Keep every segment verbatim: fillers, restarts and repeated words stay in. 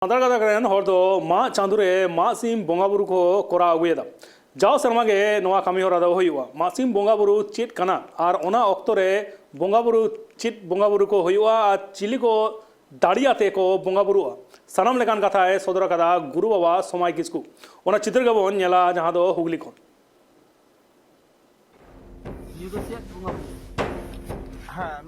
ᱥᱟᱱᱛᱟᱲ ᱜᱟᱛᱟᱠ ᱨᱮᱱ ᱦᱚᱲ ᱫᱚ ᱢᱟᱜ ᱪᱟᱸᱫᱳ ᱨᱮ ᱢᱟᱜ ᱥᱤᱢ ᱵᱚᱸᱜᱟ ᱵᱩᱨᱩ ᱠᱚ ᱠᱚᱨᱟᱣ ᱟᱹᱜᱩᱭᱮᱫᱟ᱾ ᱡᱟᱣ ᱥᱮᱨᱢᱟ ᱜᱮ ᱱᱚᱣᱟ ᱠᱟᱹᱢᱤ ᱦᱚᱨᱟ ᱫᱚ ᱦᱩᱭᱩᱜᱼᱟ᱾ ᱢᱟᱜ ᱥᱤᱢ ᱵᱚᱸᱜᱟ ᱵᱩᱨᱩ ᱪᱮᱫ ᱠᱟᱱᱟ ᱟᱨ ᱚᱱᱟ ᱚᱠᱛᱚ ᱨᱮ ᱵᱚᱸᱜᱟ ᱵᱩᱨᱩ ᱪᱮᱫ ᱵᱚᱸᱜᱟ ᱵᱩᱨᱩ ᱠᱚ ᱦᱩᱭᱩᱜᱼᱟ ᱟᱨ ᱪᱤᱞᱤ ᱠᱚ ᱫᱟᱲᱮ ᱟᱛᱮ ᱠᱚ ᱵᱚᱸᱜᱟ ᱵᱩᱨᱩᱜᱼᱟ, ᱥᱟᱱᱟᱢ ᱞᱮᱠᱟᱱ ᱠᱟᱛᱷᱟᱭ ᱥᱚᱫᱚᱨ ᱟᱠᱟᱫᱟ ᱜᱩᱨᱩ ᱵᱟᱵᱟ ᱥᱚᱢᱟᱭ ᱠᱤᱥᱠᱩ᱾ ᱚᱱᱟ ᱪᱤᱛᱟᱹᱨ ᱜᱮᱵᱚᱱ ᱧᱮᱞᱟ, ᱡᱟᱦᱟᱸ ᱫᱚ ᱦᱩᱜᱽᱞᱤ ᱠᱷᱚᱱ᱾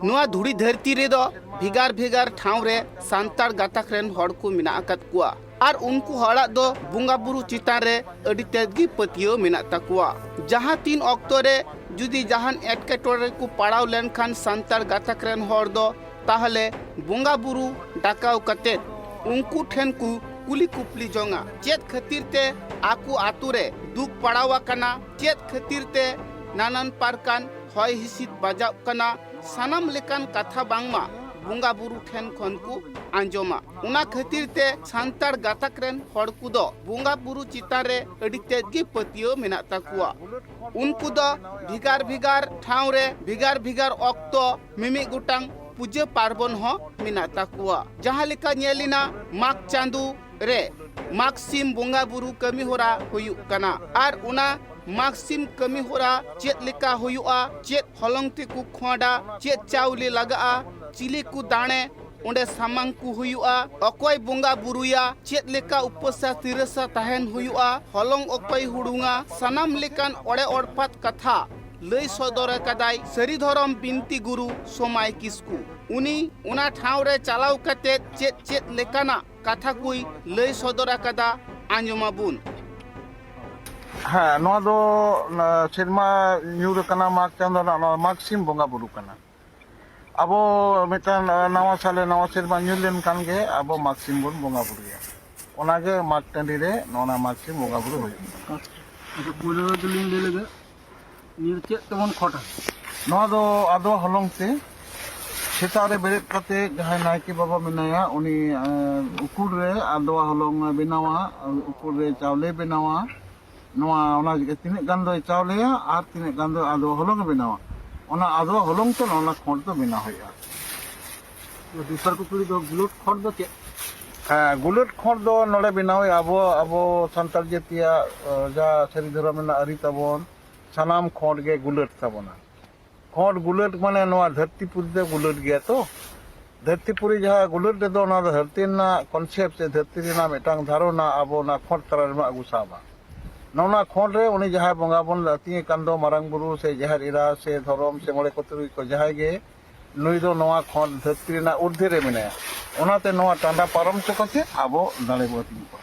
ᱱᱚᱣᱟ ᱫᱷᱩᱲᱤ ᱫᱷᱟᱹᱨᱛᱤ ᱨᱮᱫᱚ ᱵᱷᱮᱜᱟᱨ ᱵᱷᱮᱜᱟᱨ ᱴᱷᱟᱶ ᱨᱮ ᱥᱟᱱᱛᱟᱲ ᱜᱟᱛᱟᱠ ᱨᱮᱱ ᱦᱚᱲ ᱠᱚ ᱢᱮᱱᱟᱜ ᱟᱠᱟᱫ ᱠᱚᱣᱟ᱾ ᱟᱨ ᱩᱱᱠᱩ ᱦᱚᱲᱟᱜ ᱫᱚ ᱵᱚᱸᱜᱟ ᱵᱩᱨᱩ ᱪᱮᱛᱟᱱ ᱨᱮ ᱟᱹᱰᱤ ᱛᱮᱫ ᱜᱮ ᱯᱟᱹᱛᱭᱟᱹᱣ ᱢᱮᱱᱟᱜ ᱛᱟᱠᱚᱣᱟ᱾ ᱡᱟᱦᱟᱸ ᱛᱤᱱ ᱚᱠᱛᱚ ᱨᱮ ᱡᱩᱫᱤ ᱡᱟᱦᱟᱱ ᱮᱴᱠᱮᱴᱚᱬᱮ ᱨᱮᱠᱚ ᱯᱟᱲᱟᱣ ᱞᱮᱱᱠᱷᱟᱱ ᱥᱟᱱᱛᱟᱲ ᱜᱟᱛᱟᱠ ᱨᱮᱱ ᱦᱚᱲ ᱫᱚ ᱛᱟᱦᱚᱞᱮ ᱵᱚᱸᱜᱟ ᱵᱩᱨᱩ ᱰᱟᱠᱟᱣ ᱠᱟᱛᱮᱫ ᱩᱱᱠᱩ ᱴᱷᱮᱱ ᱠᱚ ᱠᱩᱞᱤ ᱠᱩᱯᱞᱤ ᱡᱚᱝᱟ, ᱪᱮᱫ ᱠᱷᱟᱹᱛᱤᱨ ᱛᱮ ᱟᱠᱚ ᱟᱛᱳ ᱨᱮ ᱫᱩᱠ ᱯᱟᱲᱟᱣ ᱟᱠᱟᱱᱟ, ᱪᱮᱫ ᱠᱷᱟᱹᱛᱤᱨ ᱛᱮ ᱱᱟᱱᱟᱱ ᱯᱟᱨᱠᱟᱱ ᱦᱚᱭ ᱦᱤᱸᱥᱤᱫ ᱵᱟᱡᱟᱜ ᱠᱟᱱᱟ, ᱥᱟᱱᱟᱢ ᱞᱮᱠᱟᱱ ᱠᱟᱛᱷᱟ ᱵᱟᱝᱢᱟ ᱵᱚᱸᱜᱟ ᱵᱩᱨᱩ ᱴᱷᱮᱱ ᱠᱷᱚᱱ ᱠᱚ ᱟᱸᱡᱚᱢᱟ᱾ ᱚᱱᱟ ᱠᱷᱟᱹᱛᱤᱨ ᱛᱮ ᱥᱟᱱᱛᱟᱲ ᱜᱟᱛᱟᱠ ᱨᱮᱱ ᱦᱚᱲ ᱠᱚᱫᱚ ᱵᱚᱸᱜᱟ ᱵᱩᱨᱩ ᱪᱮᱛᱟᱱ ᱨᱮ ᱟᱹᱰᱤ ᱛᱮᱫ ᱜᱮ ᱯᱟᱹᱛᱭᱟᱹᱣ ᱢᱮᱱᱟᱜ ᱛᱟᱠᱚᱣᱟ᱾ ᱩᱱᱠᱩ ᱫᱚ ᱵᱷᱮᱜᱟᱨ ᱵᱷᱮᱜᱟᱨ ᱴᱷᱟᱶ ᱨᱮ ᱵᱷᱮᱜᱟᱨ ᱵᱷᱮᱜᱟᱨ ᱚᱠᱛᱚ ᱢᱤᱢᱤᱫ ᱜᱚᱴᱟᱝ ᱯᱩᱡᱟᱹ ᱯᱟᱨᱵᱚᱱ ᱦᱚᱸ ᱢᱮᱱᱟᱜ ᱛᱟᱠᱚᱣᱟ᱾ ᱡᱟᱦᱟᱸ ᱞᱮᱠᱟ ᱧᱮᱞ ᱮᱱᱟ, ᱢᱟᱜᱽ ᱪᱟᱸᱫᱳ ᱨᱮ ᱢᱟᱜᱽ ᱥᱤᱢ ᱵᱚᱸᱜᱟ ᱵᱩᱨᱩ ᱠᱟᱹᱢᱤ ᱦᱚᱨᱟ ᱦᱩᱭᱩᱜ ᱠᱟᱱᱟ᱾ ᱟᱨ ᱚᱱᱟ ᱢᱟᱜᱽ ᱥᱤᱢ ᱠᱟᱹᱢᱤ ᱦᱚᱨᱟ ᱪᱮᱫ ᱞᱮᱠᱟ ᱦᱩᱭᱩᱜᱼᱟ, ᱪᱮᱫ ᱦᱚᱞᱚᱝ ᱛᱮᱠᱚ ᱠᱷᱚᱸᱰᱟ, ᱪᱮᱫ ᱪᱟᱣᱞᱮ ᱞᱟᱜᱟᱜᱼᱟ, ᱪᱤᱞᱤ ᱠᱚ ᱫᱟᱲᱮ ᱚᱸᱰᱮ ᱥᱟᱢᱟᱝ ᱠᱚ ᱦᱩᱭᱩᱜᱼᱟ, ᱚᱠᱚᱭ ᱵᱚᱸᱜᱟ ᱵᱩᱨᱩᱭᱟ, ᱪᱮᱫ ᱞᱮᱠᱟ ᱩᱯᱟᱹᱥᱟ ᱛᱤᱨᱟᱹᱥᱟ ᱛᱟᱦᱮᱱ ᱦᱩᱭᱩᱜᱼᱟ, ᱦᱚᱞᱚᱝ ᱚᱠᱚᱭ ᱦᱩᱲᱩᱝᱟ, ᱥᱟᱱᱟᱢ ᱞᱮᱠᱟᱱ ᱚᱲᱮ ᱚᱲᱯᱟᱛ ᱠᱟᱛᱷᱟ ᱞᱟᱹᱭ ᱥᱚᱫᱚᱨ ᱟᱠᱟᱫᱟᱭ ᱥᱟᱹᱨᱤ ᱫᱷᱚᱨᱚᱢ ᱵᱤᱱᱛᱤ ᱜᱩᱨᱩ ᱥᱚᱢᱟᱭ ᱠᱤᱥᱠᱩ᱾ ᱩᱱᱤ ᱚᱱᱟ ᱴᱷᱟᱶ ᱨᱮ ᱪᱟᱞᱟᱣ ᱠᱟᱛᱮ ᱪᱮᱫ ᱪᱮᱫ ᱞᱮᱠᱟᱱᱟᱜ ᱠᱟᱛᱷᱟ ᱠᱚᱭ ᱞᱟᱹᱭ ᱥᱚᱫᱚᱨ ᱟᱠᱟᱫᱟ, ᱟᱸᱡᱚᱢᱟᱵᱚᱱ᱾ ᱦᱮᱸ, ᱱᱚᱣᱟ ᱫᱚ ᱚᱱᱟ ᱥᱮᱨᱢᱟ ᱧᱩᱨ ᱟᱠᱟᱱᱟ ᱢᱟᱜᱽ ᱪᱟᱸᱫᱳ ᱨᱮᱱᱟᱜ ᱱᱚᱣᱟ ᱢᱟᱜᱽ ᱥᱤᱢ ᱵᱚᱸᱜᱟ ᱵᱩᱨᱩ ᱠᱟᱱᱟ᱾ ᱟᱵᱚ ᱢᱤᱫᱴᱟᱝ ᱱᱟᱣᱟ ᱥᱟᱞᱮ ᱱᱟᱣᱟ ᱥᱮᱨᱢᱟ ᱧᱩᱨ ᱞᱮᱱᱠᱷᱟᱱ ᱜᱮ ᱟᱵᱚ ᱢᱟᱜᱽ ᱥᱤᱢ ᱵᱚᱱ ᱵᱚᱸᱜᱟ ᱵᱩᱨᱩᱭᱟ᱾ ᱚᱱᱟᱜᱮ ᱢᱟᱜᱽ ᱴᱟᱺᱰᱤ ᱨᱮ ᱱᱚᱜᱼᱚ ᱱᱟ ᱢᱟᱜᱽ ᱥᱤᱢ ᱵᱚᱸᱜᱟ ᱵᱩᱨᱩ ᱦᱩᱭᱩᱜᱼᱟ᱾ ᱟᱪᱪᱷᱟ, ᱯᱳᱭᱞᱳ ᱨᱮ ᱫᱚᱞᱤᱧ ᱞᱟᱹᱭ ᱞᱮᱜᱮ, ᱱᱤᱭᱟᱹ ᱫᱚ ᱪᱮᱫ ᱛᱮᱵᱚᱱ ᱠᱷᱚᱴᱟ? ᱱᱚᱣᱟ ᱫᱚ ᱟᱫᱣᱟ ᱦᱚᱞᱚᱝ ᱛᱮ᱾ ᱥᱮᱛᱟᱜ ᱨᱮ ᱵᱮᱨᱮᱫ ᱠᱟᱛᱮ ᱡᱟᱦᱟᱸᱭ ᱱᱟᱭᱠᱮ ᱵᱟᱵᱟ ᱢᱮᱱᱟᱭᱟ, ᱩᱱᱤ ᱮᱸ, ᱩᱠᱩᱲ ᱨᱮ ᱟᱫᱣᱟ ᱦᱚᱞᱚᱝ ᱮ ᱵᱮᱱᱟᱣᱟ, ᱩᱠᱩᱲ ᱨᱮ ᱪᱟᱣᱞᱮ ᱵᱮᱱᱟᱣᱟ᱾ ᱱᱚᱣᱟ ᱚᱱᱟ ᱛᱤᱱᱟᱹᱜ ᱜᱟᱱ ᱫᱚᱭ ᱪᱟᱣᱞᱮᱭᱟ ᱟᱨ ᱛᱤᱱᱟᱹᱜ ᱜᱟᱱ ᱫᱚ ᱟᱫᱣᱟ ᱦᱚᱞᱚᱝ ᱮ ᱵᱮᱱᱟᱣᱟ, ᱚᱱᱟ ᱟᱫᱣᱟ ᱦᱚᱞᱚᱝ ᱛᱮ ᱱᱚᱣᱟ ᱠᱷᱚᱸᱰ ᱫᱚ ᱵᱮᱱᱟᱣ ᱦᱩᱭᱩᱜᱼᱟ᱾ ᱫᱚᱥᱟᱨ ᱠᱩᱠᱞᱤ ᱫᱚ ᱜᱩᱞᱳᱴ ᱠᱷᱚᱸᱰ ᱫᱚ ᱪᱮᱫ? ᱦᱮᱸ, ᱜᱩᱞᱟᱹᱴ ᱠᱷᱚᱸᱰ ᱫᱚ ᱱᱚᱰᱮ ᱵᱮᱱᱟᱣᱮᱫ ᱟᱵᱚ, ᱟᱵᱚ ᱥᱟᱱᱛᱟᱲ ᱡᱟᱹᱛᱤᱭᱟᱜ, ᱟᱸ, ᱡᱟᱦᱟᱸ ᱥᱟᱹᱨᱤ ᱫᱷᱚᱨᱚᱢ ᱨᱮᱱᱟᱜ ᱟᱹᱨᱤ ᱛᱟᱵᱚᱱ, ᱥᱟᱱᱟᱢ ᱠᱷᱚᱸᱰ ᱜᱮ ᱜᱩᱞᱟᱹᱴ ᱛᱟᱵᱚᱱᱟ᱾ ᱠᱷᱚᱸᱰ ᱜᱩᱞᱟᱹᱴ ᱢᱟᱱᱮ ᱱᱚᱣᱟ ᱫᱷᱟᱹᱨᱛᱤ ᱯᱩᱨᱤ ᱫᱚ ᱜᱩᱞᱟᱹᱴ ᱜᱮᱭᱟ ᱛᱚ᱾ ᱫᱷᱟᱹᱨᱛᱤ ᱯᱩᱨᱤ ᱡᱟᱦᱟᱸ ᱜᱩᱞᱟᱹᱴ ᱨᱮᱫᱚ, ᱚᱱᱟ ᱫᱚ ᱫᱷᱟᱹᱨᱛᱤ ᱨᱮᱱᱟᱜ concept ᱥᱮ ᱫᱷᱟᱹᱨᱛᱤ ᱨᱮᱱᱟᱜ ᱢᱤᱫᱴᱟᱝ ᱫᱷᱟᱨᱚᱱᱟ ᱟᱵᱚ ᱚᱱᱟ ᱠᱷᱚᱸᱰ ᱛᱟᱞᱟ ᱨᱮᱵᱚᱱ ᱟᱹᱜᱩ ᱥᱟᱵᱟ᱾ ᱱᱚᱣᱟ ᱠᱷᱚᱸᱰ ᱨᱮ ᱩᱱᱤ ᱡᱟᱦᱟᱸᱭ ᱵᱚᱸᱜᱟ ᱵᱚᱱ ᱟᱹᱛᱤᱧᱮ ᱠᱟᱱ ᱫᱚ, ᱢᱟᱨᱟᱝ ᱵᱩᱨᱩ ᱥᱮ ᱡᱟᱦᱮᱨ ᱮᱨᱟ ᱥᱮ ᱫᱷᱚᱨᱚᱢ ᱥᱮ ᱢᱚᱬᱮ ᱠᱚ ᱛᱩᱨᱩᱭ ᱠᱚ ᱡᱟᱦᱟᱸᱭ ᱜᱮ, ᱱᱩᱭ ᱫᱚ ᱱᱚᱣᱟ ᱠᱷᱚᱸᱰ ᱫᱷᱟᱹᱨᱛᱤ ᱨᱮᱱᱟᱜ ᱩᱨᱫᱷᱮ ᱨᱮ ᱢᱮᱱᱟᱭᱟ᱾ ᱚᱱᱟᱛᱮ ᱱᱚᱣᱟ ᱴᱟᱸᱰᱟ ᱯᱟᱨᱚᱢ ᱛᱮᱠᱚ ᱪᱮᱫ ᱟᱵᱚ ᱫᱟᱲᱮ ᱵᱚ ᱟᱹᱛᱤᱧ ᱠᱚᱣᱟ᱾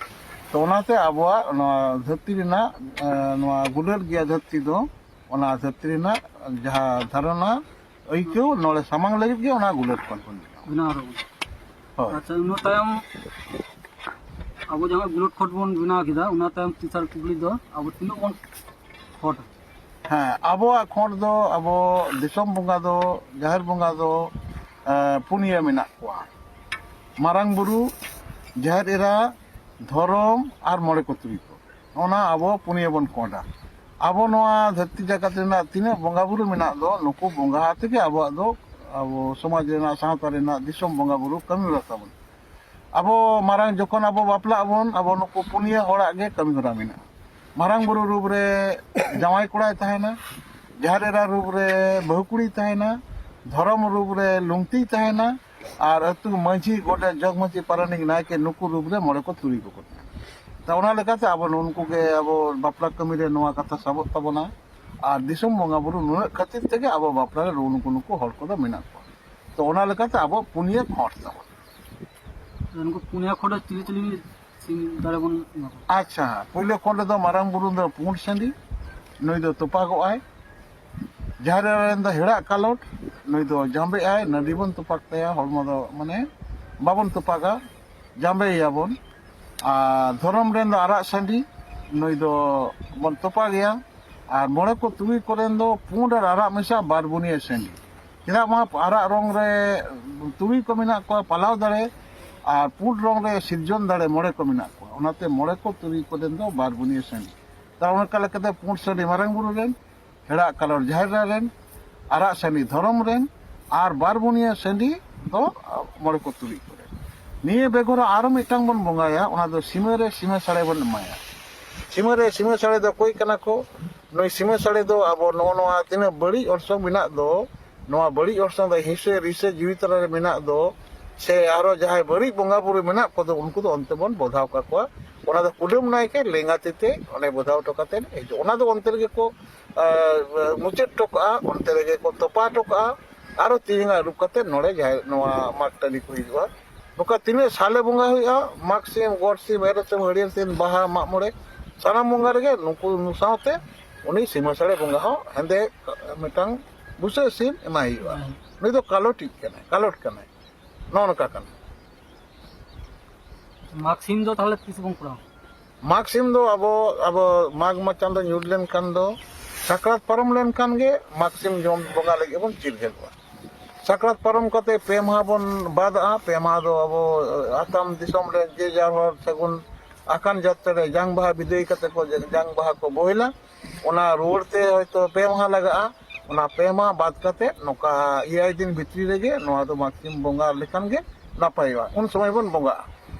ᱛᱚ ᱚᱱᱟᱛᱮ ᱟᱵᱚᱣᱟᱜ ᱱᱚᱣᱟ ᱫᱷᱟᱹᱨᱛᱤ ᱨᱮᱱᱟᱜ, ᱮᱸ, ᱱᱚᱣᱟ ᱜᱩᱞᱟᱹᱴ ᱜᱮᱭᱟ ᱫᱷᱟᱹᱨᱛᱤ ᱫᱚ, ᱚᱱᱟ ᱫᱷᱟᱹᱨᱛᱤ ᱨᱮᱱᱟᱜ ᱡᱟᱦᱟᱸ ᱫᱷᱟᱨᱚᱱᱟ ᱟᱹᱭᱠᱟᱹᱣ ᱱᱚᱰᱮ ᱥᱟᱢᱟᱝ ᱞᱟᱹᱜᱤᱫ ᱜᱮ ᱚᱱᱟ ᱜᱩᱞᱟᱹᱴ ᱠᱷᱚᱸᱰ ᱵᱚᱱ ᱵᱮᱱᱟᱣᱟ᱾ ᱵᱮᱱᱟᱣ ᱟᱨᱚ ᱵᱚᱱ᱾ ᱦᱳᱭ᱾ ᱟᱪᱪᱷᱟ, ᱤᱱᱟᱹ ᱛᱟᱭᱚᱢ ᱟᱵᱚ ᱡᱟᱦᱟᱸ ᱜᱩᱞᱟᱹᱴ ᱠᱷᱚᱸᱰ ᱵᱚᱱ ᱵᱮᱱᱟᱣ ᱠᱮᱫᱟ, ᱚᱱᱟ ᱛᱟᱭᱚᱢ ᱛᱮᱥᱟᱨ ᱠᱩᱠᱞᱤ ᱫᱚ ᱟᱵᱚ ᱛᱤᱱᱟᱹᱜ ᱵᱚᱱ ᱠᱷᱚᱸᱰ? ᱦᱮᱸ, ᱟᱵᱚᱣᱟᱜ ᱠᱷᱚᱸᱰ ᱫᱚ, ᱟᱵᱚ ᱫᱤᱥᱚᱢ ᱵᱚᱸᱜᱟ ᱫᱚ, ᱡᱟᱦᱮᱨ ᱵᱚᱸᱜᱟ ᱫᱚ, ᱮᱸ, ᱯᱩᱱᱭᱟᱹ ᱢᱮᱱᱟᱜ ᱠᱚᱣᱟ᱾ ᱢᱟᱨᱟᱝ ᱵᱩᱨᱩ, ᱡᱟᱦᱮᱨ ᱮᱨᱟ, ᱫᱷᱚᱨᱚᱢ ᱟᱨ ᱢᱚᱬᱮ ᱠᱚ ᱛᱩᱨᱩᱭ ᱠᱚ᱾ ᱚᱱᱟ ᱟᱵᱚ ᱯᱩᱱᱭᱟᱹ ᱵᱚᱱ ᱠᱷᱚᱸᱰᱟ᱾ ᱟᱵᱚ ᱱᱚᱣᱟ ᱫᱷᱟᱹᱨᱛᱤ ᱡᱟᱠᱟᱛ ᱨᱮᱱᱟᱜ ᱛᱤᱱᱟᱹᱜ ᱵᱚᱸᱜᱟ ᱵᱩᱨᱩ ᱢᱮᱱᱟᱜ ᱫᱚ, ᱱᱩᱠᱩ ᱵᱚᱸᱜᱟ ᱟᱛᱮ ᱜᱮ ᱟᱵᱚᱣᱟᱜ ᱫᱚ, ᱟᱵᱚ ᱥᱚᱢᱟᱡᱽ ᱨᱮᱱᱟᱜ, ᱥᱟᱶᱛᱟ ᱨᱮᱱᱟᱜ, ᱫᱤᱥᱚᱢ ᱵᱚᱸᱜᱟ ᱵᱩᱨᱩ ᱠᱟᱹᱢᱤ ᱦᱚᱨᱟ ᱛᱟᱵᱚᱱ᱾ ᱟᱵᱚ ᱢᱟᱨᱟᱝ ᱡᱚᱠᱷᱚᱱ ᱟᱵᱚ ᱵᱟᱯᱞᱟᱜ ᱟᱵᱚᱱ, ᱟᱵᱚ ᱱᱩᱠᱩ ᱯᱩᱱᱭᱟᱹ ᱦᱚᱲᱟᱜ ᱜᱮ ᱠᱟᱹᱢᱤ ᱦᱚᱨᱟ ᱢᱮᱱᱟᱜᱼᱟ᱾ ᱢᱟᱨᱟᱝ ᱵᱩᱨᱩ ᱨᱩᱯ ᱨᱮ ᱡᱟᱶᱟᱭ ᱠᱚᱲᱟᱭ ᱛᱟᱦᱮᱱᱟ, ᱡᱟᱦᱮᱨ ᱮᱨᱟ ᱨᱩᱯ ᱨᱮ ᱵᱟᱹᱦᱩ ᱠᱩᱲᱤᱭ ᱛᱟᱦᱮᱱᱟ, ᱫᱷᱚᱨᱚᱢ ᱨᱩᱯ ᱨᱮ ᱞᱩᱝᱛᱤᱭ ᱛᱟᱦᱮᱱᱟ, ᱟᱨ ᱟᱹᱛᱩ ᱢᱟᱹᱡᱷᱤ, ᱜᱚᱰᱮᱛ, ᱡᱚᱜᱽ ᱢᱟᱹᱡᱷᱤ, ᱯᱟᱨᱟᱱᱤᱠ, ᱱᱟᱭᱠᱮ, ᱱᱩᱠᱩ ᱨᱩᱯ ᱨᱮ ᱢᱚᱬᱮ ᱠᱚ ᱛᱩᱨᱩᱭ ᱠᱚᱠᱚ ᱛᱟᱦᱮᱱᱟ᱾ ᱛᱚ ᱚᱱᱟ ᱞᱮᱠᱟᱛᱮ ᱟᱵᱚ ᱱᱩᱠᱩ ᱜᱮ ᱟᱵᱚ ᱵᱟᱯᱞᱟ ᱠᱟᱹᱢᱤ ᱨᱮ ᱱᱚᱣᱟ ᱠᱟᱛᱷᱟ ᱥᱟᱵᱚᱜ ᱛᱟᱵᱚᱱᱟ᱾ ᱟᱨ ᱫᱤᱥᱚᱢ ᱵᱚᱸᱜᱟ ᱵᱩᱨᱩ ᱱᱩᱱᱟᱹᱜ ᱠᱷᱟᱹᱛᱤᱨ ᱛᱮᱜᱮ ᱟᱵᱚ ᱵᱟᱯᱞᱟ ᱨᱮ ᱱᱩᱠᱩ ᱱᱩᱠᱩ ᱦᱚᱲ ᱠᱚᱫᱚ ᱢᱮᱱᱟᱜ ᱠᱚᱣᱟ᱾ ᱛᱚ ᱚᱱᱟ ᱞᱮᱠᱟᱛᱮ ᱟᱵᱚ ᱯᱩᱱᱭᱟᱹ ᱠᱷᱚᱸᱰ ᱛᱟᱵᱚᱱ᱾ ᱟᱫᱚ ᱱᱩᱠᱩ ᱯᱩᱱᱭᱟᱹ ᱠᱷᱚᱸᱰ ᱨᱮ ᱪᱤᱞᱤ ᱪᱤᱞᱤ ᱥᱤᱢ ᱫᱟᱲᱮ ᱵᱚᱱ ᱮᱢᱟ ᱠᱚᱣᱟ? ᱟᱪᱪᱷᱟ, ᱯᱳᱭᱞᱳ ᱠᱷᱚᱸᱰ ᱨᱮᱫᱚ ᱢᱟᱨᱟᱝ ᱵᱩᱨᱩ ᱫᱚ ᱯᱩᱸᱰ ᱥᱟᱺᱰᱤ, ᱱᱩᱭ ᱫᱚ ᱛᱚᱯᱟᱜᱚᱜᱼᱟᱭ᱾ ᱡᱟᱦᱮᱨ ᱮᱨᱟ ᱨᱮᱱ ᱫᱚ ᱦᱮᱲᱟᱜ ᱠᱟᱞᱚᱴ, ᱱᱩᱭ ᱫᱚ ᱡᱟᱸᱵᱮᱜᱼᱟᱭ, ᱱᱟᱹᱰᱨᱤ ᱵᱚᱱ ᱛᱚᱯᱟᱜ ᱛᱟᱭᱟ, ᱦᱚᱲᱢᱚ ᱫᱚ ᱢᱟᱱᱮ ᱵᱟᱵᱚᱱ ᱛᱚᱯᱟᱜᱟ, ᱡᱟᱸᱵᱮᱭᱮᱭᱟᱵᱚᱱ᱾ ᱟᱨ ᱫᱷᱚᱨᱚᱢ ᱨᱮᱱ ᱫᱚ ᱟᱨᱟᱜ ᱥᱟᱺᱰᱤ, ᱱᱩᱭ ᱫᱚ ᱵᱚᱱ ᱛᱚᱯᱟᱜᱮᱭᱟ᱾ ᱟᱨ ᱢᱚᱬᱮ ᱠᱚ ᱛᱩᱨᱩᱭ ᱠᱚᱨᱮᱱ ᱫᱚ ᱯᱩᱸᱰ ᱟᱨ ᱟᱨᱟᱜ ᱢᱮᱥᱟ ᱵᱟᱨ ᱵᱩᱱᱤᱭᱟᱹ ᱥᱟᱺᱰᱤ᱾ ᱪᱮᱫᱟᱜ ᱢᱟ ᱟᱨᱟᱜ ᱨᱚᱝ ᱨᱮ ᱛᱩᱨᱩᱭ ᱠᱚ ᱢᱮᱱᱟᱜ ᱠᱚᱣᱟ, ᱯᱟᱞᱟᱣ ᱫᱟᱲᱮ, ᱟᱨ ᱯᱩᱸᱰ ᱨᱚᱝ ᱨᱮ ᱥᱤᱨᱡᱚᱱ ᱫᱟᱲᱮ ᱢᱚᱬᱮ ᱠᱚ ᱢᱮᱱᱟᱜ ᱠᱚᱣᱟ᱾ ᱚᱱᱟᱛᱮ ᱢᱚᱬᱮ ᱠᱚ ᱛᱩᱨᱩᱭ ᱠᱚᱨᱮᱱ ᱫᱚ ᱵᱟᱨ ᱵᱩᱱᱤᱭᱟᱹ ᱥᱟᱺᱰᱤ᱾ ᱛᱟ ᱚᱱᱠᱟ ᱞᱮᱠᱟᱛᱮ ᱯᱩᱸᱰ ᱥᱟᱺᱰᱤ ᱢᱟᱨᱟᱝ ᱵᱩᱨᱩ ᱨᱮᱱ, ᱦᱮᱲᱟᱜ ᱠᱟᱞᱚᱴ ᱡᱟᱦᱮᱨ ᱮᱨᱟ ᱨᱮᱱ, ᱟᱨᱟᱜ ᱥᱟᱺᱰᱤ ᱫᱷᱚᱨᱚᱢ ᱨᱮᱱ, ᱟᱨ ᱵᱟᱨ ᱵᱩᱱᱤᱭᱟᱹ ᱥᱟᱺᱰᱤ ᱫᱚ ᱢᱚᱬᱮ ᱠᱚ ᱛᱩᱨᱩᱭ ᱠᱚᱨᱮᱱ᱾ ᱱᱤᱭᱟᱹ ᱵᱮᱜᱚᱨ ᱟᱨᱚ ᱢᱤᱫᱴᱟᱝ ᱵᱚᱱ ᱵᱚᱸᱜᱟᱭᱟ, ᱚᱱᱟ ᱫᱚ ᱥᱤᱢᱟᱹ ᱨᱮ ᱥᱤᱢᱟᱹ ᱥᱟᱲᱮ ᱵᱚᱱ ᱮᱢᱟᱭᱟ᱾ ᱥᱤᱢᱟᱹ ᱨᱮ ᱥᱤᱢᱟᱹ ᱥᱟᱲᱮ ᱫᱚ ᱚᱠᱚᱭ ᱠᱟᱱᱟ ᱠᱚ? ᱱᱩᱭ ᱥᱤᱢᱟᱹ ᱥᱟᱲᱮ ᱫᱚ ᱟᱵᱚ ᱱᱚᱜᱼᱚ ᱱᱚᱣᱟ ᱛᱤᱱᱟᱹᱜ ᱵᱟᱹᱲᱤᱡ ᱚᱨᱥᱚᱝ ᱢᱮᱱᱟᱜ ᱫᱚ, ᱱᱚᱣᱟ ᱵᱟᱹᱲᱤᱡ ᱚᱨᱥᱚᱝ ᱫᱚ ᱦᱤᱥᱟᱹ ᱨᱤᱥᱟᱹ ᱡᱤᱣᱤ ᱛᱟᱞᱟᱨᱮ ᱢᱮᱱᱟᱜ ᱫᱚ, ᱥᱮ ᱟᱨᱚ ᱡᱟᱦᱟᱸᱭ ᱵᱟᱹᱲᱤᱡ ᱵᱚᱸᱜᱟ ᱵᱩᱨᱩ ᱢᱮᱱᱟᱜ ᱠᱚᱫᱚ, ᱩᱱᱠᱩ ᱫᱚ ᱚᱱᱛᱮ ᱵᱚᱱ ᱵᱚᱫᱷᱟᱣ ᱠᱟᱠᱚᱣᱟ᱾ ᱚᱱᱟ ᱫᱚ ᱠᱩᱰᱟᱹᱢ ᱱᱟᱭᱠᱮ ᱞᱮᱸᱜᱟ ᱛᱤ ᱛᱮ ᱚᱸᱰᱮ ᱵᱚᱫᱷᱟᱣ ᱦᱚᱴᱚ ᱠᱟᱛᱮ ᱦᱤᱡᱩᱜ, ᱚᱱᱟ ᱫᱚ ᱚᱱᱛᱮ ᱨᱮᱜᱮ ᱠᱚ ᱟᱨ ᱢᱩᱪᱟᱹᱫ ᱦᱚᱴᱚ ᱠᱟᱜᱼᱟ, ᱚᱱᱛᱮ ᱨᱮᱜᱮ ᱠᱚ ᱛᱚᱯᱟ ᱦᱚᱴᱚ ᱠᱟᱜᱼᱟ᱾ ᱟᱨᱚ ᱛᱤ ᱡᱟᱸᱜᱟ ᱟᱹᱨᱩᱵ ᱠᱟᱛᱮ ᱱᱚᱰᱮ ᱡᱟᱦᱮᱨ, ᱱᱚᱣᱟ ᱢᱟᱜᱽ ᱴᱟᱺᱰᱤ ᱠᱚ ᱦᱤᱡᱩᱜᱼᱟ᱾ ᱱᱚᱝᱠᱟ ᱛᱤᱱᱟᱹᱜ ᱥᱟᱞᱮ ᱵᱚᱸᱜᱟ ᱦᱩᱭᱩᱜᱼᱟ, ᱢᱟᱜᱽ ᱥᱤᱢ, ᱜᱚᱰ ᱥᱤᱢ, ᱮᱨᱚᱜ ᱥᱤᱢ, ᱦᱟᱹᱲᱭᱟᱹᱨ ᱥᱤᱢ, ᱵᱟᱦᱟ, ᱢᱟᱜ ᱢᱚᱬᱮ, ᱥᱟᱱᱟᱢ ᱵᱚᱸᱜᱟ ᱨᱮᱜᱮ ᱱᱩᱠᱩ, ᱱᱩᱠᱩ ᱥᱟᱶᱛᱮ ᱩᱱᱤ ᱥᱤᱢᱟᱹ ᱥᱟᱲᱮ ᱵᱚᱸᱜᱟ ᱦᱚᱸ ᱦᱮᱸᱫᱮ ᱢᱤᱫᱴᱟᱝ ᱵᱩᱥᱟᱹᱜ ᱥᱤᱢ ᱮᱢᱟᱭ ᱦᱩᱭᱩᱜᱼᱟ᱾ ᱦᱮᱸ᱾ ᱱᱩᱭ ᱫᱚ ᱠᱟᱞᱚᱴᱤᱡ ᱠᱟᱱᱟᱭ, ᱠᱟᱞᱚᱴ ᱠᱟᱱᱟᱭ, ᱱᱚᱜᱼᱚ ᱱᱚᱝᱠᱟ ᱠᱟᱱᱟ᱾ ᱢᱟᱜᱽ ᱥᱤᱢ ᱫᱚ ᱛᱟᱦᱚᱞᱮ ᱛᱤᱥ ᱵᱚᱱ ᱠᱚᱨᱟᱣᱟ? ᱢᱟᱜᱽ ᱥᱤᱢ ᱫᱚ ᱟᱵᱚ, ᱟᱵᱚ ᱢᱟᱜᱽ ᱢᱟ ᱪᱟᱸᱫᱚ ᱧᱩᱨ ᱞᱮᱱᱠᱷᱟᱱ ᱫᱚ, ᱥᱟᱠᱨᱟᱛ ᱯᱟᱨᱚᱢ ᱞᱮᱱᱠᱷᱟᱱ ᱜᱮ ᱢᱟᱜᱽ ᱥᱤᱢ ᱡᱚᱢ ᱵᱚᱸᱜᱟ ᱞᱟᱹᱜᱤᱫ ᱵᱚᱱ ᱪᱤᱨᱜᱟᱹᱞᱚᱜᱼᱟ᱾ ᱥᱟᱠᱨᱟᱛ ᱯᱟᱨᱚᱢ ᱠᱟᱛᱮ ᱯᱮ ᱢᱟᱦᱟ ᱵᱚᱱ ᱵᱟᱫᱟᱜᱼᱟ᱾ ᱯᱮ ᱢᱟᱦᱟ ᱫᱚ ᱟᱵᱚ, ᱟᱛᱟᱢ ᱫᱤᱥᱚᱢ ᱨᱮ ᱡᱮ ᱡᱟᱨ ᱦᱚᱲ ᱥᱟᱹᱜᱩᱱ ᱟᱠᱟᱱ ᱡᱟᱛᱨᱟ ᱨᱮ ᱡᱟᱝ ᱵᱟᱦᱟ ᱵᱤᱫᱟᱹᱭ ᱠᱟᱛᱮ ᱠᱚ ᱡᱟᱝ ᱵᱟᱦᱟ ᱠᱚ ᱵᱳᱦᱮᱞᱟ᱾ ᱚᱱᱟ ᱨᱩᱣᱟᱹᱲ ᱛᱮ ᱦᱚᱭᱛᱳ ᱯᱮ ᱢᱟᱦᱟ ᱞᱟᱜᱟᱜᱼᱟ᱾ ᱚᱱᱟ ᱯᱮ ᱢᱟᱦᱟ ᱵᱟᱫ ᱠᱟᱛᱮ ᱱᱚᱝᱠᱟ ᱮᱭᱟᱭ ᱫᱤᱱ ᱵᱷᱤᱛᱨᱤ ᱨᱮᱜᱮ ᱱᱚᱣᱟ ᱫᱚ ᱢᱟᱜᱽ ᱥᱤᱢ ᱵᱚᱸᱜᱟ ᱞᱮᱠᱷᱟᱱ ᱜᱮ ᱱᱟᱯᱟᱭᱚᱜᱼᱟ᱾ ᱩᱱ ᱥᱚᱢᱚᱭ ᱵᱚᱱ ᱵᱚᱸᱜᱟᱜᱼᱟ᱾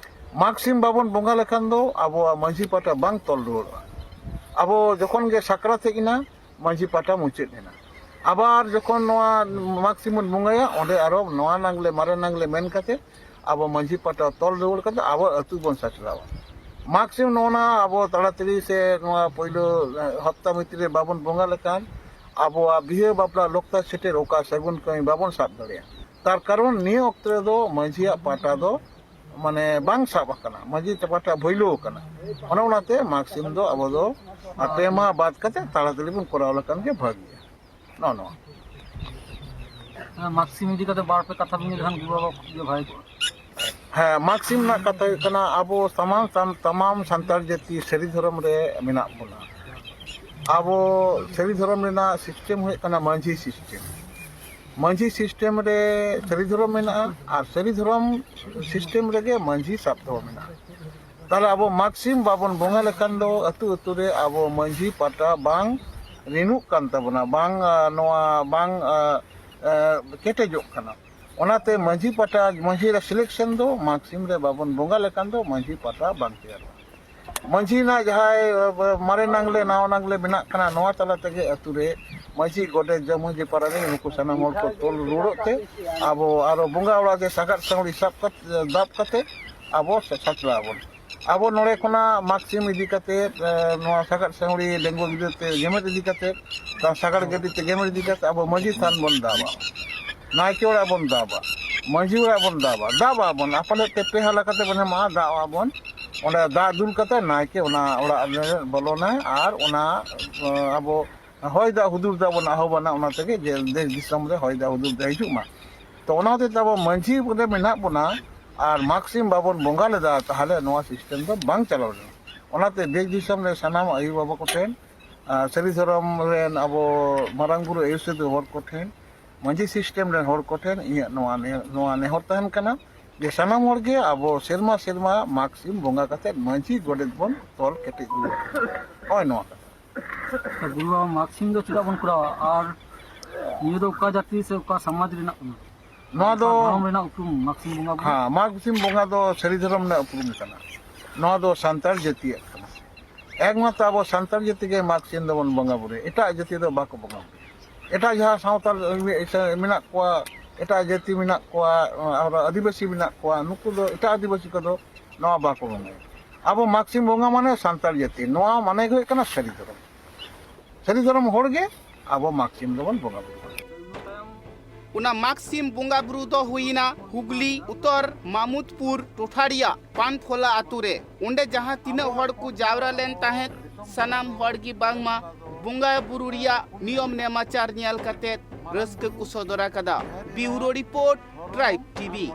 ᱢᱟᱜᱽ ᱥᱤᱢ ᱵᱟᱵᱚᱱ ᱵᱚᱸᱜᱟ ᱞᱮᱠᱷᱟᱱ ᱫᱚ ᱟᱵᱚᱣᱟᱜ ᱢᱟᱹᱡᱷᱤ ᱯᱟᱴᱟ ᱵᱟᱝ ᱛᱚᱞ ᱨᱩᱣᱟᱹᱲᱚᱜᱼᱟ᱾ ᱟᱵᱚ ᱡᱚᱠᱷᱚᱱ ᱜᱮ ᱥᱟᱠᱨᱟᱛ ᱦᱮᱡ ᱮᱱᱟ, ᱢᱟᱹᱡᱷᱤ ᱯᱟᱴᱟ ᱢᱩᱪᱟᱹᱫ ᱮᱱᱟ᱾ ᱟᱵᱟᱨ ᱡᱚᱠᱷᱚᱱ ᱱᱚᱣᱟ ᱢᱟᱜᱽ ᱥᱤᱢ ᱵᱚᱱ ᱵᱚᱸᱜᱟᱭᱟ, ᱚᱸᱰᱮ ᱟᱨᱚ ᱱᱚᱣᱟ ᱱᱟᱜᱽᱞᱮ, ᱢᱟᱨᱮ ᱱᱟᱜᱽᱞᱮ ᱢᱮᱱ ᱠᱟᱛᱮ ᱟᱵᱚ ᱢᱟᱹᱡᱷᱤ ᱯᱟᱴᱟ ᱛᱚᱞ ᱨᱩᱣᱟᱹᱲ ᱠᱟᱛᱮ ᱟᱵᱚ ᱟᱹᱛᱩ ᱵᱚᱱ ᱥᱮᱴᱮᱨᱟᱣᱟ᱾ ᱢᱟᱜᱽ ᱥᱤᱢ ᱱᱚᱜᱼᱚ ᱱᱟ ᱟᱵᱚ ᱛᱟᱲᱟᱛᱟᱲᱤ ᱥᱮ ᱱᱚᱣᱟ ᱯᱳᱭᱞᱳ, ᱮ, ᱦᱟᱯᱛᱟ ᱵᱷᱤᱛᱨᱤ ᱨᱮ ᱵᱟᱵᱚᱱ ᱵᱚᱸᱜᱟ ᱞᱮᱠᱷᱟᱱ ᱟᱵᱚᱣᱟᱜ ᱵᱤᱦᱟᱹ ᱵᱟᱯᱞᱟ ᱞᱚᱠᱛᱟ ᱥᱮᱴᱮᱨ ᱚᱠᱟ ᱥᱟᱹᱜᱩᱱ ᱠᱟᱹᱢᱤ ᱵᱟᱵᱚᱱ ᱥᱟᱵ ᱫᱟᱲᱮᱭᱟᱜᱼᱟ᱾ ᱛᱟᱨ ᱠᱟᱨᱚᱱ ᱱᱤᱭᱟᱹ ᱚᱠᱛᱚ ᱨᱮᱫᱚ ᱢᱟᱹᱡᱷᱤᱭᱟᱜ ᱯᱟᱴᱟ ᱫᱚ ᱢᱟᱱᱮ ᱵᱟᱝ ᱥᱟᱵ ᱟᱠᱟᱱᱟ, ᱢᱟᱹᱡᱷᱤ ᱯᱟᱴᱟ ᱵᱷᱟᱹᱭᱞᱟᱹᱣ ᱟᱠᱟᱱᱟ᱾ ᱚᱱᱮ ᱚᱱᱟᱛᱮ ᱢᱟᱜᱽ ᱥᱤᱢ ᱫᱚ ᱟᱵᱚ ᱫᱚ ᱟᱨ ᱯᱮ ᱢᱟᱦᱟ ᱵᱟᱫ ᱠᱟᱛᱮ ᱛᱟᱲᱟᱛᱟᱲᱤ ᱵᱚᱱ ᱠᱚᱨᱟᱣ ᱞᱮᱠᱷᱟᱱ ᱜᱮ ᱵᱷᱟᱹᱜᱤᱭᱟ᱾ ᱱᱚᱜᱼᱚ ᱱᱚᱣᱟ᱾ ᱦᱮᱸ, ᱢᱟᱜᱽ ᱥᱤᱢ ᱤᱫᱤ ᱠᱟᱛᱮ ᱵᱟᱨ ᱯᱮ ᱠᱟᱛᱷᱟ ᱵᱤᱱ ᱞᱟᱹᱭ ᱞᱮᱠᱷᱟᱱ ᱜᱮ ᱵᱷᱟᱹᱜᱤ ᱠᱚᱜᱼᱟ᱾ ᱦᱮᱸ, ᱢᱟᱜᱽ ᱥᱤᱢ ᱨᱮᱱᱟᱜ ᱠᱟᱛᱷᱟ ᱦᱩᱭᱩᱜ ᱠᱟᱱᱟ, ᱟᱵᱚ ᱥᱟᱱᱟᱢ ᱥᱟᱱ-, ᱛᱟᱢᱟᱢ ᱥᱟᱱᱛᱟᱲ ᱡᱟᱹᱛᱤ ᱥᱟᱹᱨᱤ ᱫᱷᱚᱨᱚᱢ ᱨᱮ ᱢᱮᱱᱟᱜ ᱵᱚᱱᱟ᱾ ᱟᱵᱚ ᱥᱟᱹᱨᱤ ᱫᱷᱚᱨᱚᱢ ᱨᱮᱱᱟᱜ ᱥᱤᱥᱴᱮᱢ ᱦᱩᱭᱩᱜ ᱠᱟᱱᱟ ᱢᱟᱹᱡᱷᱤ ᱥᱤᱥᱴᱮᱢ᱾ ᱢᱟᱹᱡᱷᱤ ᱥᱤᱥᱴᱮᱢ ᱨᱮ ᱥᱟᱹᱨᱤ ᱫᱷᱚᱨᱚᱢ ᱢᱮᱱᱟᱜᱼᱟ ᱟᱨ ᱥᱟᱹᱨᱤ ᱫᱷᱚᱨᱚᱢ ᱥᱤᱥᱴᱮᱢ ᱨᱮᱜᱮ ᱢᱟᱹᱡᱷᱤ ᱥᱟᱵ ᱫᱚᱦᱚ ᱢᱮᱱᱟᱜᱼᱟ᱾ ᱛᱟᱦᱚᱞᱮ ᱟᱵᱚ ᱢᱟᱜᱽ ᱥᱤᱢ ᱵᱟᱵᱚᱱ ᱵᱚᱸᱜᱟ ᱞᱮᱠᱷᱟᱱ ᱫᱚ ᱟᱹᱛᱩ ᱟᱹᱛᱩ ᱨᱮ ᱟᱵᱚ ᱢᱟᱹᱡᱷᱤ ᱯᱟᱴᱟ ᱵᱟᱝ ᱨᱤᱱᱩᱜ ᱠᱟᱱ ᱛᱟᱵᱚᱱᱟ, ᱵᱟᱝ, ᱟ, ᱱᱚᱣᱟ ᱵᱟᱝ, ᱟ, ᱟ, ᱠᱮᱴᱮᱡᱚᱜ ᱠᱟᱱᱟ᱾ ᱚᱱᱟᱛᱮ ᱢᱟᱹᱡᱷᱤ ᱯᱟᱴᱟ, ᱢᱟᱹᱡᱷᱤ ᱨᱮ ᱥᱤᱞᱮᱠᱥᱚᱱ ᱫᱚ ᱢᱟᱜᱽ ᱥᱤᱢ ᱨᱮ ᱵᱟᱵᱚᱱ ᱵᱚᱸᱜᱟ ᱞᱮᱠᱷᱟᱱ ᱫᱚ ᱢᱟᱹᱡᱷᱤ ᱯᱟᱴᱟ ᱵᱟᱝ ᱛᱮᱭᱟᱨᱚᱜᱼᱟ᱾ ᱢᱟᱹᱡᱷᱤ ᱨᱮᱱᱟᱜ ᱡᱟᱦᱟᱸᱭ ᱢᱟᱨᱮ ᱱᱟᱝᱞᱮ ᱱᱟᱣᱟ ᱱᱟᱝᱞᱮ ᱵᱮᱱᱟᱜ ᱠᱟᱱᱟ, ᱱᱚᱣᱟ ᱛᱟᱞᱟ ᱛᱮᱜᱮ ᱟᱹᱛᱩ ᱨᱮ ᱢᱟᱹᱡᱷᱤ, ᱜᱚᱰᱮᱛ, ᱡᱚᱜᱽ ᱢᱟᱹᱡᱷᱤ, ᱯᱟᱨᱟᱱᱤᱠ, ᱱᱩᱠᱩ ᱥᱟᱱᱟᱢ ᱦᱚᱲ ᱠᱚ ᱛᱚᱞ ᱨᱩᱣᱟᱹᱲᱚᱜ ᱛᱮ ᱟᱵᱚ ᱟᱨᱚ ᱵᱚᱸᱜᱟ ᱚᱲᱟᱜ ᱨᱮ ᱥᱟᱜᱟᱫ ᱥᱟᱹᱣᱲᱤ ᱥᱟᱵ ᱠᱟᱛᱮ, ᱫᱟᱵ ᱠᱟᱛᱮ ᱟᱵᱚ ᱥᱟᱪᱞᱟᱣ ᱟᱵᱚᱱ᱾ ᱟᱵᱚ ᱱᱚᱰᱮ ᱠᱷᱚᱱᱟᱜ ᱢᱟᱜᱽ ᱥᱤᱢ ᱤᱫᱤ ᱠᱟᱛᱮ, ᱮ, ᱱᱚᱣᱟ ᱥᱟᱜᱟᱫ ᱥᱟᱹᱣᱲᱤ ᱰᱮᱝᱜᱩ ᱜᱤᱫᱽᱨᱟᱹ ᱛᱮ ᱜᱮᱢᱮᱨ ᱤᱫᱤ ᱠᱟᱛᱮ, ᱥᱟᱜᱟᱲ ᱜᱟᱹᱰᱤ ᱛᱮ ᱜᱮᱢᱮᱨ ᱤᱫᱤ ᱠᱟᱛᱮ ᱟᱵᱚ ᱢᱟᱹᱡᱷᱤ ᱛᱷᱟᱱ ᱵᱚᱱ ᱫᱟᱵᱟ, ᱱᱟᱭᱠᱮ ᱚᱲᱟᱜ ᱵᱚᱱ ᱫᱟᱵᱟ, ᱢᱟᱹᱡᱷᱤ ᱚᱲᱟᱜ ᱵᱚᱱ ᱫᱟᱵᱟ, ᱫᱟᱵᱟ ᱵᱚᱱ ᱟᱯᱟᱞᱮᱫ ᱛᱮ ᱯᱮ ᱦᱟᱞᱟ ᱠᱟᱛᱮ ᱵᱚᱱ ᱮᱢᱟ, ᱫᱟᱜ ᱟᱵᱚᱱ᱾ ᱚᱸᱰᱮ ᱫᱟᱜ ᱫᱩᱞ ᱠᱟᱛᱮ ᱱᱟᱭᱠᱮ ᱚᱱᱟ ᱚᱲᱟᱜ ᱨᱮ ᱵᱚᱞᱚᱱᱟᱭ ᱟᱨ ᱚᱱᱟ, ᱮ, ᱟᱵᱚ ᱦᱚᱭ ᱫᱟᱜ ᱦᱩᱫᱩᱨ ᱫᱟᱜ ᱵᱚᱱ ᱟᱦᱚᱵᱟᱱᱟ, ᱚᱱᱟ ᱛᱮᱜᱮ ᱡᱮ ᱫᱮᱥ ᱫᱤᱥᱚᱢ ᱨᱮ ᱦᱚᱭ ᱫᱟᱜ ᱦᱩᱫᱩᱨ ᱫᱟᱜ ᱦᱤᱡᱩᱜ ᱢᱟ᱾ ᱛᱚ ᱚᱱᱟ ᱦᱚᱛᱮᱡ ᱛᱮ ᱟᱵᱚ ᱢᱟᱹᱡᱷᱤ ᱨᱮ ᱢᱮᱱᱟᱜ ᱵᱚᱱᱟ ᱟᱨ ᱢᱟᱜᱽ ᱥᱤᱢ ᱵᱟᱵᱚᱱ ᱵᱚᱸᱜᱟ ᱞᱮᱫᱟ, ᱛᱟᱦᱚᱞᱮ ᱱᱚᱣᱟ ᱥᱤᱥᱴᱮᱢ ᱫᱚ ᱵᱟᱝ ᱪᱟᱞᱟᱣ ᱞᱮᱱᱟ᱾ ᱚᱱᱟᱛᱮ ᱫᱮᱥ ᱫᱤᱥᱚᱢ ᱨᱮ ᱥᱟᱱᱟᱢ ᱟᱭᱳ ᱵᱟᱵᱟ ᱠᱚᱴᱷᱮᱱ, ᱟᱨ ᱥᱟᱹᱨᱤ ᱫᱷᱚᱨᱚᱢ ᱨᱮᱱ ᱟᱵᱚ ᱢᱟᱨᱟᱝ ᱵᱩᱨᱩ ᱟᱹᱭᱩᱨ ᱥᱩᱫᱷᱩ ᱦᱚᱲ ᱠᱚᱴᱷᱮᱱ, ᱢᱟᱹᱡᱷᱤ ᱥᱤᱥᱴᱮᱢ ᱨᱮᱱ ᱦᱚᱲ ᱠᱚᱴᱷᱮᱱ ᱤᱧᱟᱹᱜ ᱱᱚᱣᱟ ᱱᱮ-, ᱱᱚᱣᱟ ᱱᱮᱦᱚᱨ ᱛᱟᱦᱮᱱ ᱠᱟᱱᱟ ᱡᱮ ᱥᱟᱱᱟᱢ ᱦᱚᱲ ᱜᱮ ᱟᱵᱚ ᱥᱮᱨᱢᱟ ᱥᱮᱨᱢᱟ ᱢᱟᱜᱽ ᱥᱤᱢ ᱵᱚᱸᱜᱟ ᱠᱟᱛᱮ ᱢᱟᱹᱡᱷᱤ ᱜᱚᱰᱮᱛ ᱵᱚᱱ ᱛᱚᱞ ᱠᱮᱴᱮᱡ ᱨᱩᱣᱟᱹᱲ᱾ ᱱᱚᱜᱼᱚᱭ ᱱᱚᱣᱟ ᱠᱟᱛᱷᱟ᱾ ᱟᱪᱪᱷᱟ, ᱜᱩᱨᱩ ᱵᱟᱵᱟ, ᱢᱟᱜᱽ ᱥᱤᱢ ᱫᱚ ᱪᱮᱫᱟᱜ ᱵᱚᱱ ᱠᱚᱨᱟᱣᱟ? ᱟᱨ ᱱᱤᱭᱟᱹ ᱫᱚ ᱚᱠᱟ ᱡᱟᱹᱛᱤ ᱥᱮ ᱚᱠᱟ ᱥᱚᱢᱟᱡᱽ ᱨᱮᱱᱟᱜ ᱠᱟᱱᱟ? ᱱᱚᱣᱟ ᱫᱚ ᱚᱠᱟ ᱫᱷᱚᱨᱚᱢ ᱨᱮᱱᱟᱜ ᱩᱯᱨᱩᱢ ᱢᱟᱜᱽ ᱥᱤᱢ ᱵᱚᱸᱜᱟ ᱵᱩᱨᱩ? ᱦᱮᱸ, ᱢᱟᱜᱽ ᱥᱤᱢ ᱵᱚᱸᱜᱟ ᱫᱚ ᱥᱟᱹᱨᱤ ᱫᱷᱚᱨᱚᱢ ᱨᱮᱱᱟᱜ ᱩᱯᱨᱩᱢ ᱠᱟᱱᱟ᱾ ᱱᱚᱣᱟ ᱫᱚ ᱥᱟᱱᱛᱟᱲ ᱡᱟᱹᱛᱤᱭᱟᱜ ᱠᱟᱱᱟ᱾ ᱮᱠᱢᱟᱛᱨᱚ ᱟᱵᱚ ᱥᱟᱱᱛᱟᱲ ᱡᱟᱹᱛᱤ ᱜᱮ ᱢᱟᱜᱽ ᱥᱤᱢ ᱫᱚᱵᱚᱱ ᱵᱚᱸᱜᱟ ᱵᱩᱨᱩᱭᱟ, ᱮᱴᱟᱜ ᱡᱟᱹᱛᱤ ᱫᱚ ᱵᱟᱠᱚ ᱵᱚᱸᱜᱟ ᱵᱩᱨᱩᱭᱟ᱾ ᱮᱴᱟᱜ ᱡᱟᱦᱟᱸ ᱥᱟᱶᱛᱟ ᱢᱮᱱᱟᱜ ᱠᱚᱣᱟ, ᱮᱴᱟᱜ ᱡᱟᱹᱛᱤ ᱢᱮᱱᱟᱜ ᱠᱚᱣᱟ, ᱟᱨ ᱟᱹᱫᱤᱵᱟᱹᱥᱤ ᱢᱮᱱᱟᱜ ᱠᱚᱣᱟ, ᱱᱩᱠᱩ ᱫᱚ, ᱮᱴᱟᱜ ᱟᱹᱫᱤᱵᱟᱹᱥᱤ ᱠᱚᱫᱚ ᱱᱚᱣᱟ ᱵᱟᱠᱚ ᱵᱚᱸᱜᱟᱭᱟ᱾ ᱟᱵᱚ ᱢᱟᱜᱽ ᱥᱤᱢ ᱵᱚᱸᱜᱟ ᱢᱟᱱᱮ ᱥᱟᱱᱛᱟᱲ ᱡᱟᱹᱛᱤ, ᱱᱚᱣᱟ ᱢᱟᱱᱮ ᱜᱮ ᱦᱩᱭᱩᱜ ᱠᱟᱱᱟ ᱥᱟᱹᱨᱤ ᱫᱷᱚᱨᱚᱢ᱾ ᱥᱟᱹᱨᱤ ᱫᱷᱚᱨᱚᱢ ᱦᱚᱲ ᱜᱮ ᱟᱵᱚ ᱢᱟᱜᱽ ᱥᱤᱢ ᱫᱚᱵᱚᱱ ᱵᱚᱸᱜᱟ ᱵᱩᱨᱩᱭᱟ᱾ ᱚᱱᱟ ᱢᱟᱜᱽ ᱥᱤᱢ ᱵᱚᱸᱜᱟ ᱵᱩᱨᱩ ᱫᱚ ᱦᱩᱭᱱᱟ ᱦᱩᱜᱽᱞᱤ ᱩᱛᱛᱚᱨ ᱢᱟᱢᱩᱫᱽᱯᱩᱨ ᱴᱚᱴᱷᱟ ᱨᱮᱭᱟᱜ ᱯᱟᱱᱯᱷᱚᱞᱟ ᱟᱛᱳ ᱨᱮ᱾ ᱚᱸᱰᱮ ᱡᱟᱦᱟᱸ ᱛᱤᱱᱟᱹᱜ ᱦᱚᱲ ᱠᱚ ᱡᱟᱣᱨᱟ ᱞᱮᱱ ᱛᱟᱦᱮᱸᱫ, ᱥᱟᱱᱟᱢ ᱦᱚᱲ ᱜᱮ ᱵᱟᱝᱢᱟ ᱵᱚᱸᱜᱟ ᱵᱩᱨᱩ ᱨᱮᱭᱟᱜ ᱱᱤᱭᱚᱢ ᱱᱮᱢᱟᱪᱟᱨ ᱧᱮᱞ ᱠᱟᱛᱮ ᱨᱟᱹᱥᱠᱟᱹ ᱠᱚ ᱥᱚᱫᱚᱨ ᱟᱠᱟᱫᱟ᱾ ᱵᱤᱣᱨᱳ ᱨᱤᱯᱳᱨᱴ, ᱴᱨᱟᱭᱤᱵᱽ ᱴᱤᱵᱷᱤ᱾